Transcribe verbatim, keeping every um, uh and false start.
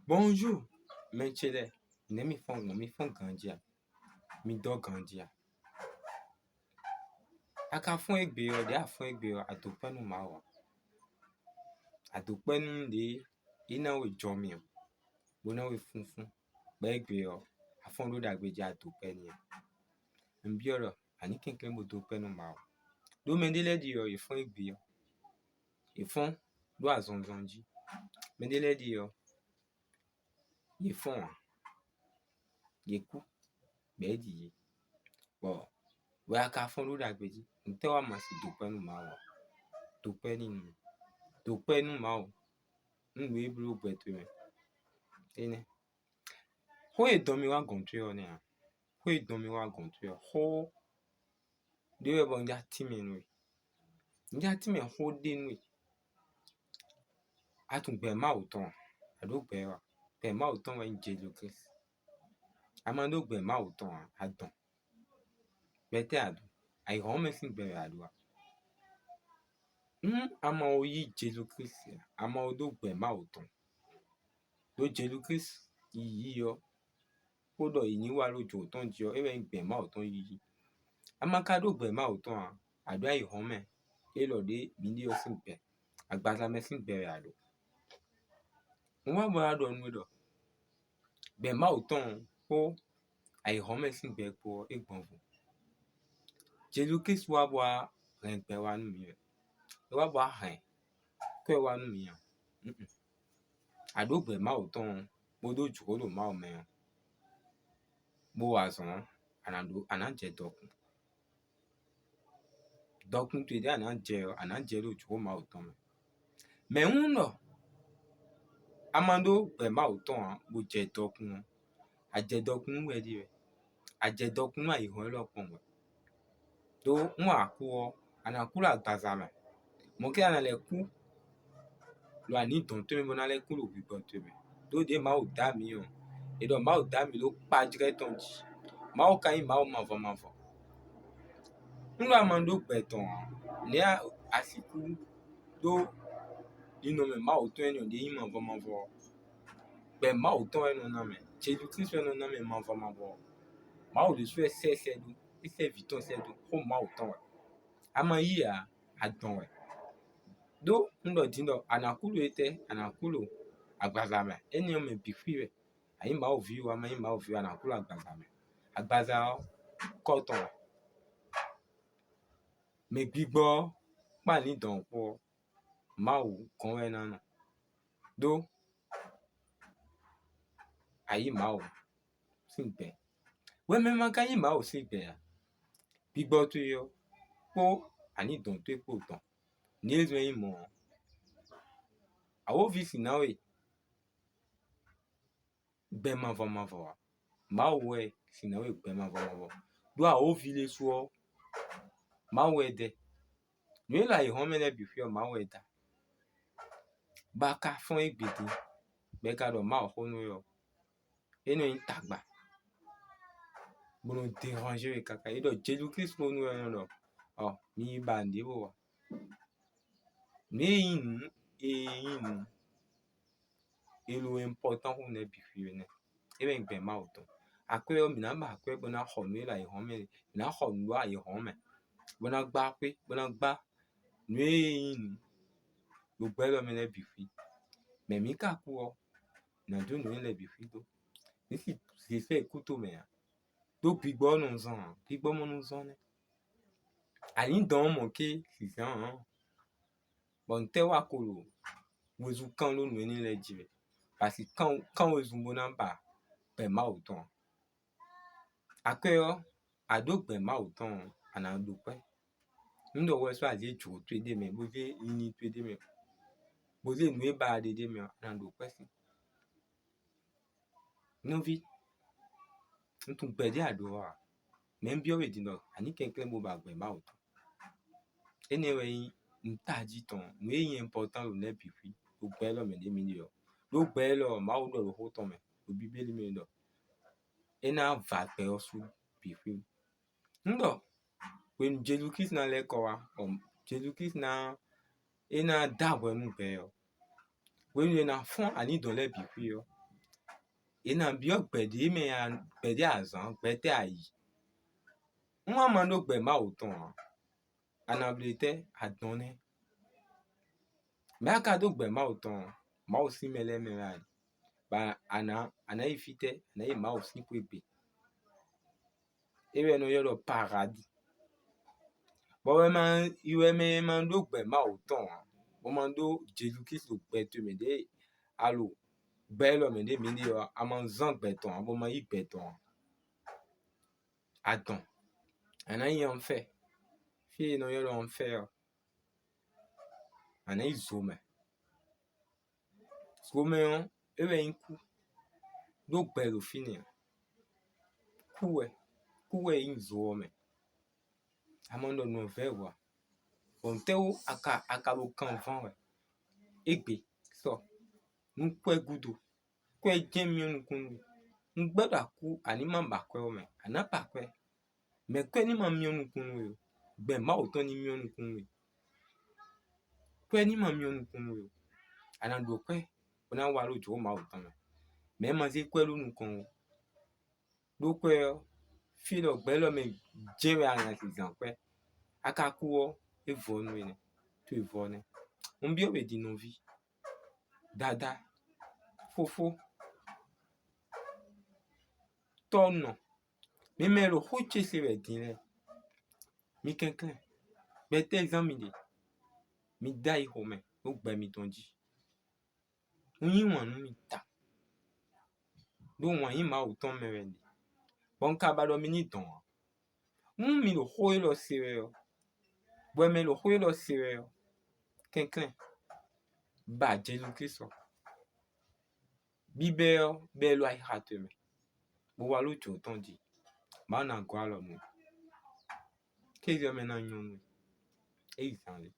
Bonjour, mɛ ce lɛ́ɛ, nɛ̌ mi fɔ́n gbɔn? Mi fɔ́n ganjí a? Mi dɔ́ ganjí a? A ka fɔ́n égbé ɔ́, ɖěe a fɔ́n égbé ɔ́, a dǒ kpɛ́ nú Mawu ǎ. A dǒ kpɛ́ nú ɖě é ná we jɔ mì ɔ́, bó ná we fúnfún, bɔ égbé ɔ́, a fɔ́n ɖó ɖagbe jí, a dǒ kpɛ́ n'i ǎ. Un byɔ́ ɖɔ a ní kɛnklɛ́n bó dó kpɛ́ nú Mawu. Ɖó mɛɖé lɛ́ɛ ɖi ɔ́, yě fɔ́n égbé ɔ́, yě fɔ́n ɖó azɔnzɔn jí. Mɛɖé lɛ́ɛ ɖi ɔ́, yě fɔ́n ǎ, yě kú, bɔ é ɖi yě. Bɔ wɛ a ka fɔ́n ɖó ɖagbe jí. Ntɛ́ wá ma si dǒ kpɛ́ nú Mawu ǎ? Dǒ kpɛ́ n'i nú, dǒ kpɛ́ nú Mawu nú nǔ e bló gbɛ towe mɛ. Énɛ́. Xó e dɔn mi wá gɔ̌n towe ɔ́ nɛ́ ǎ. Xó e dɔn mi wá gɔ̌n towe ɔ́, xó ɖé wɛ bɔ un já tínmɛ nú we. Un já tínmɛ xó ɖé nú we. A tunwun gbɛ Mawu tɔn a? A ɖǒ gbɛ ɔ́ a? Gbɛ Mawu tɔn wɛ nyí Jezu Klísu. A ma ɖó gbɛ Mawu tɔn ǎ, a dɔn. Gbɛtɛ́ a ɖǒ? Ayǐhɔ́ngbe sín gbɛ wɛ a ɖǒ a? Nú a ma ko yí Jezu Klísu ǎ, a ma ko ɖó gbɛ Mawu tɔn. Ɖó Jezu Klísu yiyi ɔ́, kpódɔ yi ní wá ɖó jǒ tɔn jí ɔ́, é wɛ nyí gbɛ Mawu tɔn yiyi. A ma ka ɖó gbɛ Mawu tɔn ǎ, a ɖǒ ayǐhɔ́ngbe élɔ́ ɖě mǐ ɖe ɔ́ sín gbɛ, agbaza mɛ sín gbɛ wɛ a ɖǒ. Un wá bó wá ɖɔ nú we ɖɔ gbɛ Mawu tɔn kpó ayǐhɔ́ngbe sín gbɛ kpó ɔ́, é gbɔn vo. Jezu Klísu wá bó wá hɛn gbɛ wá nú mǐ wɛ. É wá bó wá hɛn kwɛ́ wá nú mǐ ǎ. A ɖǒ gbɛ Mawu tɔn ɔ́, bó ɖó jlǒ ɖo Mawu mɛ ɔ́, bó wa azɔ̌ ɔ́, a nǎ ɖó a nǎ jɛ dɔkun. Dɔkun towe ɖě a nǎ jɛ ɔ́, a nǎ jɛ ɖo jlǒ Mawu tɔn mɛ. Mɛ̌ un ɖɔ a ma ɖó gbɛ Mawu tɔn ǎ, bó jɛ dɔkun ɔ́, a jɛ dɔkun nú wɛ ɖíe wɛ. A jɛ dɔkun nú ayǐhɔ́ngbe élɔ́ kpɔ́n wɛ. Đó nú a kú ɔ́, a nǎ kú ɖo agbaza mɛ. Mɔ̌ kɛ́ a nǎ lɛ́ kú ɖo anǐ dɔn towe mɛ bó ná lɛ́ kú ɖo hwǐgbɔ́ towe mɛ. Đó ɖěe Mawu dá mǐ ɔ́, è ɖɔ Mawu dá mǐ ɖó kpajlɛ́ tɔn jí. Mawu ka nyí Mawu mavɔ mavɔ. Nú ɖɔ a ma ɖó gbɛ tɔn ǎ, nɛ̌ a sixú ɖó ninɔmɛ Mawu tɔn énɛ́ ɔ́ ɖě nyí mavɔ mavɔ ɔ́? Gbɛ Mawu tɔn wɛ nɔ ná mɛ, Jezu Klísu wɛ nɔ ná mɛ mavɔ mavɔ ɔ́. Mawu ɖésú wɛ sɛ́ sɛ́ dó, é sɛ́ vǐ tɔn sɛ́ dó, xó Mawu tɔn wɛ. A ma yí ǎ, a dɔn wɛ. Đó un ɖɔ din ɖɔ a nǎ kú ɖo étɛ́? A nǎ kú ɖo agbaza mɛ. Énɛ́ ɔ́ mɛ bǐ xwí wɛ. A nyí Mawu ví ó, a ma nyí Mawu ví ó, a nǎ kú ɖo agbaza mɛ. Agbaza ɔ́, kɔ́ tɔn wɛ. Mɛ gbigbɔ ɔ́ kpó anǐ dɔn kpó ɔ́, Mawu gɔ́n wɛ é ná nɔ. Đó a yí Mawu sín gbɛ. Wɛ mɛ ma ka yí Mawu sín gbɛ ǎ. Gbigbɔ towe ɔ́ kpó anǐ dɔn towe kpó dɔn. Nǐ e zɔ́n nyí mɔ̌ ɔ́, awǒvi sin ná we gbɛ mavɔ mavɔ ǎ. Mawu wɛ sin ná we gbɛ mavɔ mavɔ. Đó awǒvi ɖésú ɔ́, Mawu wɛ dɛ. Nǔ e ɖo ayǐhɔ́ngbe lɛ́ɛ bǐ xwí ɔ́, Mawu wɛ da. Bɔ a ka fɔ́n égbé din, bɔ è ka ɖɔ Mawu xó nú we ɔ́, é nɔ nyí tagba, bó nɔ deranzé we káká. É ɖɔ Jezu Klísu xó nú we ɔ́, é nɔ ɖɔ ɔ mi yi ba nǔɖé bó wa. Nǔ e nyí nǔ e nyí nǔ e lo impɔtɔ́n xú nɛ́ bǐ xwí é nɛ́. É wɛ nyí gbɛ Mawu tɔn. Akwɛ́ ɔ́, mǐ ná ba akwɛ́ bó ná xɔ nǔ e ɖo ayǐhɔ́ngbe mɛ, mǐ ná xɔ nǔ ɖó ayǐhɔ́ngbe mɛ, bó ná gbá xwé, bó ná gbá nǔ e nyí nǔ ɖo gbɛ élɔ́ mɛ lɛ́ɛ bǐ xwí. Mɛ mǐ ka kú ɔ́, mǐ ná dó nǔ énɛ́ lɛ́ɛ bǐ xwí dó. Mǐ si zě sɛ́ kú tomɛ ǎ. Đó gbigbɔ ɔ́ nɔ zɔn ǎ, gbigbɔ mɔ nɔ zɔn nɛ́. Alǐndɔn ɔ́ mɔ ké zǐnzán ǎ, bɔ ntɛ́ wá ko ɖo wezun kán ɖó nǔ énɛ́ lɛ́ɛ jí wɛ? Basi kán wezun bó ná ba gbɛ Mawu tɔn. Akwɛ́ ɔ́, a ɖǒ gbɛ Mawu tɔn ɔ́, a nǎ ɖo kwɛ́. Nú ɖɔ wɛ sɔ́ a zě jǒ towe ɖ'é mɛ, bó zé linlin towe ɖ'é mɛ, bó zé nǔ e ba a ɖe ɖ'é mɛ ɔ́, a nǎ ɖo kwɛ́ sín. Nɔví, un tunwun gbɛ̌ ɖé a ɖǒ ɔ́ ǎ. Mɛ̌ un byɔ́ we din ɖɔ a ní kɛnklɛ́n bó ba gbɛ Mawu tɔn? Énɛ́ wɛ nyí nǔ tají tɔn, nǔ e nyí ɛnpɔtán ɖo nɛ̌ bǐ xwí, ɖo gbɛ élɔ́ mɛ ɖě mǐ ɖe ɔ́. Ɖó gbɛ élɔ́ ɔ́, Mawu ɖɔ ɖo xó tɔn mɛ, ɖo Bíbélì mɛ ɖɔ é ná va gbɛ ɔ́ sú bǐ xwí. Un ɖɔ hwenu Jezu Klísu ná lɛ́ kɔ wá, bɔ Jezu Klísu ná é ná dó ahwɛ nú gbɛ ɔ́, hwenu e è nǎ fɔ́n alǐndɔ̌n lɛ́ɛ bǐ xwí ɔ́, È nǎ byɔ́ gbɛ̌ ɖé mɛ, gbɛ̌ ɖé azǎn, gbɛ̌ tɛ́ a yi? Un wá ma ɖó gbɛ Mawu tɔn ǎ. A nǎ bló tɛ́? Adɔn nɛ́. Mɛ̌ a ka ɖó gbɛ Mawu tɔn ɔ́? Mawu sín mɛ lɛ́ɛ mɛ wɛ a ɖe. Bɔ a nǎ a nǎ yi fítɛ́? A nǎ yi Mawu sín xwé gbe. É wɛ è nɔ ylɔ́ ɖɔ paradíi. Bɔ wɛ ma yi wɛ mɛ e ma ɖó gbɛ Mawu tɔn ǎ, bɔ ma ɖó Jezu Klísu gbɛ towe mɛ ɖě alo gbɛ élɔ́ mɛ ɖě mǐ ɖe ɔ́, a ma zán gbɛ tɔn ǎ, bɔ ma yí gbɛ tɔn ǎ. Adɔn. A nǎ yi anfɛ́. Fí e è nɔ ylɔ́ ɖɔ anfɛ́ ɔ́, a nǎ yi zo mɛ. Zo mɛ ɔ́, é wɛ nyí kú. Ɖó gbɛ ɖo fínɛ́ ǎ. Kú wɛ, kú wɛ nyí zo ɔ́ mɛ. A ma ɖɔ nǔ ɔ́ vɛ́ ǎ. Bɔ nǔtɛ́wú a ka a ka ɖo kanván wɛ? Égbé sɔ nú kwɛ́ gúdo. Kwɛ́ jɛ́n myɔ nukún nú we. Un gbɛ́ ɖɔ a kú, a ní ma ba kwɛ́ ɔ́ mɛ, a nǎ ba kwɛ́. Mɛ̌ kwɛ́ ní ma myɔ nukún nú we ó? Gbɛ Mawu tɔn ní myɔ nukún nú we. Kwɛ́ ní ma myɔ nukún nú we ó. A nǎ ɖǒ kwɛ́ bó ná wá ɖó jǒ Mawu tɔn mɛ. Mɛ̌ ma zé kwɛ́ ɖó nukɔn ó. Ɖó kwɛ́ ɔ́, fí ɖɔ gbɛ̌ élɔ́ mɛ jɛ́n wɛ a nǎ zǐzán kwɛ́. A ka kú ɔ́, é vɔ nú we nɛ́, to e vɔ nɛ́. Un byɔ́ we din nɔví, dadá, fofó, tɔ́ nɔ, mi mɛ e ɖo xó ce se wɛ din lɛ́ɛ, mi kɛnklɛ́n, gbɛtɛ́ zán mi ɖe, mi dó ayi xomɛ ɖó gbɛ mitɔn jí. Un yí wǎn nú mi ta, ɖó wǎn nyí Mawu tɔn mɛ wɛ un ɖe, bɔ un ka ba ɖɔ mi ní dɔn ǎ. Nú mi ɖo xó élɔ́ se wɛ ɔ́, bɔ mɛ e ɖo xó élɔ́ se wɛ ɔ́, kɛnklɛ́n ba Jezu Klísu. Bíbɛ́ ɔ́, bɛ́ lɔ ayixa towe mɛ, bó wá ɖó jǒ tɔn jí. Mawu ná gɔ́ alɔ nú we. Kéze ɔ́ mɛ ná nyɔ́ nú we. É yi zán lě.